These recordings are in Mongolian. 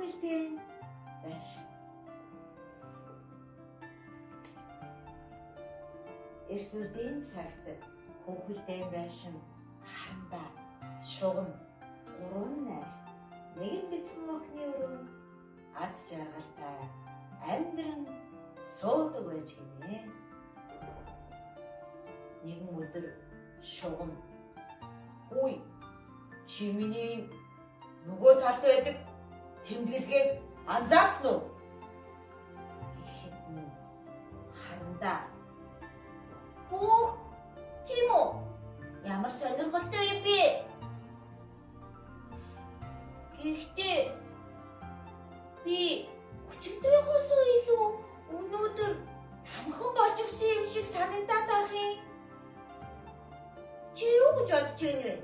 Хүүхэлдэйн байшин. Эрт үеийн цагт хүүхэлдэйн байшин харандаа шугам гурван найз нэгэн бяцхан охины өрөөнд аз жаргалтай амьдран суудаг байж гинэ. Нэгэн өдөр шугам "Хүй, чи миний нөгөө талд байдаг тэмдэглэгээг анзаарсан уу?" гэхэд нь харандаа "Хүүх, тийм үү? Ямар сонирхолтой юм бэ? Гэхдээ би өчигдрийнхөөс илүү өнөөдөр намхан болж өгсөн юм шиг санагдаад байх юм. Чи юу гэж бодож байна вэ?"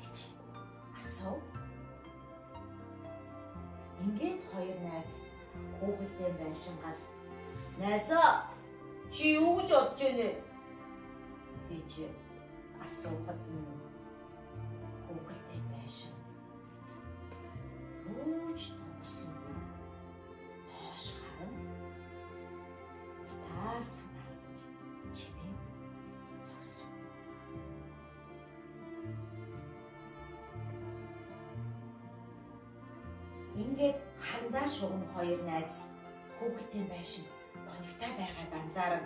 гэж асуув. Ингээд хоёр найз хүүхэлдэйн байшингаас "Найзаа, чи юу гэж бодож байна вэ?" гэж асуухад нь хүүхэлдэйн байшин юуч дуугарсангүй хоош харан утаа санаалж чимээ зогсов. Ингээд харандаа шугам хоёр найз хүүхэлдэйн байшин гонигтай байгааг анзааран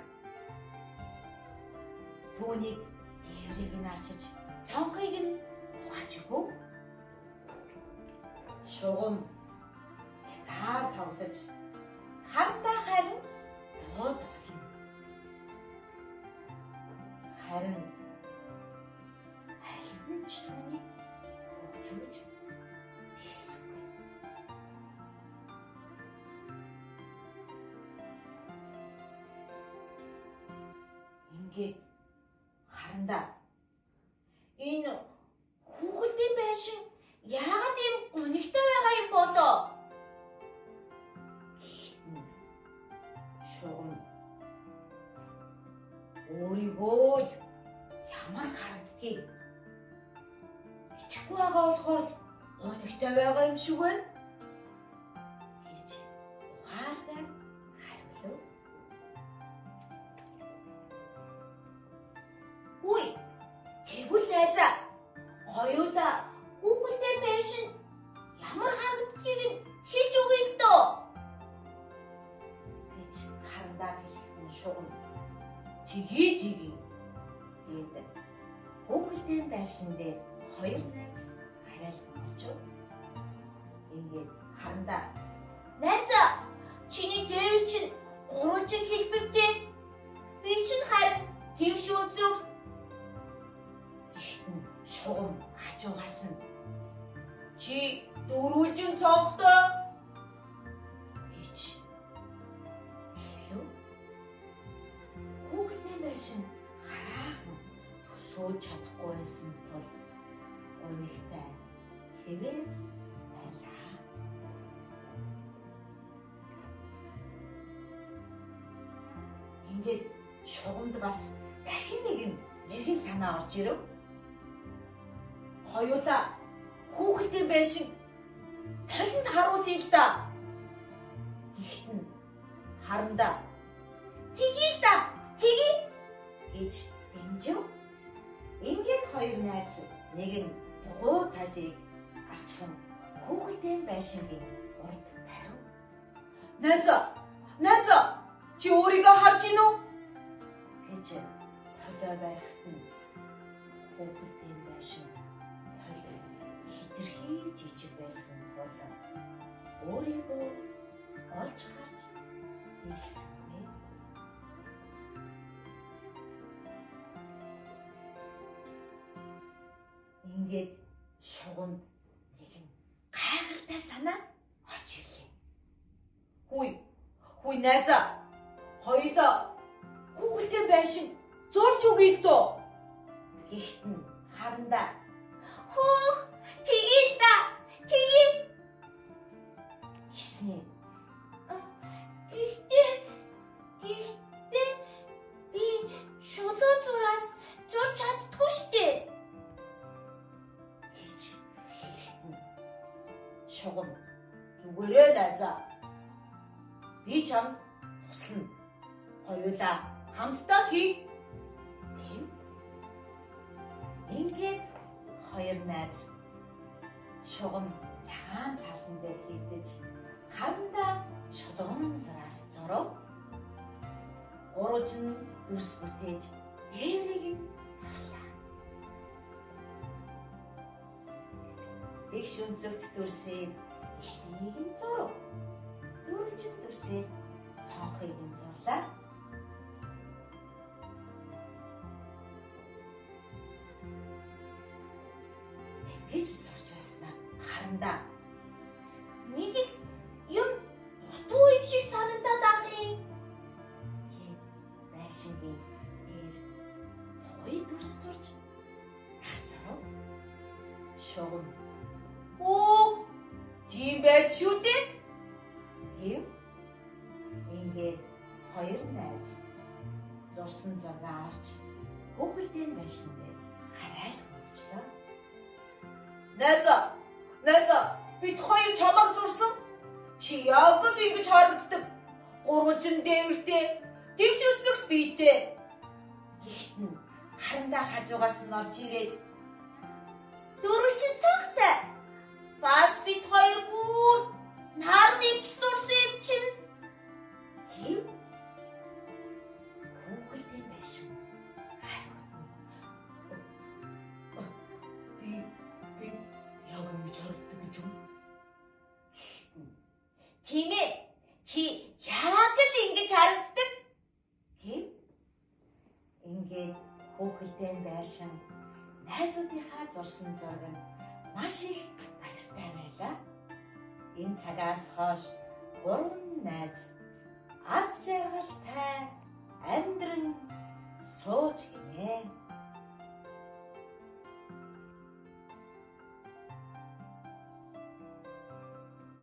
түүнийг дээврийг нь арчиж цонхыг нь угааж өгөв. Шугам гитар тоглож харандаа харин дуу тоглоно. Харин аль нь ч түүнийг хөгжүүлж тийсэнгүй. Ингээд харандаа "Энэ хүүхэлдэйн байшин яагаад ийм гонигтай байгаа юм болоо?" гэхэд нь шугам өөрийгөө л ямар харагддгийг мэдэхгүй байгаа болохоор гонигтай байгаа юм шиг байна гэж ухаалгаар хариулав. "Хүй, тэгвэл найзаа, хоёулаа хүүхэлдэйн байшин ямар харагддгийг нь хэлж өгье л доо" гэж харандаа хэлэхэд нь шугам "Тэгье, тэгье" гээд хүүхэлдэйн байшин дээр хоёр найз харайлхан очив. Ингээд харандаа "Найзаа, чиний дээвэр чинь гурвалжин хэлбэртэй. Би чинь харин тэгш өнцөг." Тэгэхэд нь шугам хажуугаас нь "Чи дөрвөлжин цонхтой" гэж хэлв. Хүүхэлдэйн байшин хараахан төсөөлж чадахгүй байсан тул гонигтай хэвээр байлаа. Ингээд шугамд бас дахин нэгэн мэрэгэн санаа орж ирэв. Хоёулаа хүүхэлдэйн байшин толинд харуулъя л да. Гэхдээ нь харандаа "Тэгье л да, тэгье" гэж дэмжив. Ингээд хоёр найз нэгэн дугуй талыг авчран хүүхэлдэйн байшингийн урд барив. "Найзаа, найзаа, чи өөрийгөө харж гин үү?" гэж толио барихад нь хүүхэлдэйн байшин толио хэтэрхий жижиг байсан тул өөрийгөө олж харж дийлсэнгүй. Ингээд шугамд нэгэн гайхалтай санаа орж ирлээ. "Хүй, хүй найзаа, хоёулаа хүүхэлдэйн байшин зурж өгье л доо" Гэхдээ нь харандаа "Хөөх, тэгье л да, тэгье" гэсний Гэхдээ би шулуун зураас зурж чаддаггүй штэ" гэж хэлэхэд нь Шугам "Зүгээрээ найзаа. Би чамд туслана. Хоёулаа хамтдаа хий" гэв. Ингээд хоёр найз шугам цагаан цаасан дээр хийдэж харандаа шулуун зураас зурав. Гурвалжин дүрс бүтээж дээврийг нь зурлаа. Тэгш өнцөгт дүрсээр эхнийг нь зурав. Дөрвөлжин дүрсээр цонхыг нь зурлаа. Ингэж зурж байснаа харандаа нэг л юм дутуу юм шиг санагдаад ах юм гээд байшингийн дээр тугын дүрс зурж нар зурав. Шугам "Өө, тийм байж шүү дээ" гэв. Ингээд хоёр найз зурсан зургаа авч хүүхэлдэйн байшин дээр харайлах болчлоо. "Найзаа, найзаа, бид хоёр чамайг зурсан. Чи яг л ингэж харагддаг. Гурвалжин дээвэртэй, тэгш өнцөг биетэй." Гэхдээ нь харандаа хажуугаас нь орж ирээд "Дөрвөлжин цонхтой. Бас бид хоёр бүр нар нэмж зурсан юм чинь" гэв. Хүүхэлдэйн байшин хариуд нь Би яг ингэж харагддаг гэж юм?" Гэхдээ нь "Тийм ээ. Чи яг л ингэж харагддаг" гэв. Ингээд хүүхэлдэйн байшин найзуудынхаа зурсан зураг нь маш их баяртай байлаа. Энэ цагаас хойш гурван найз аз жаргалтай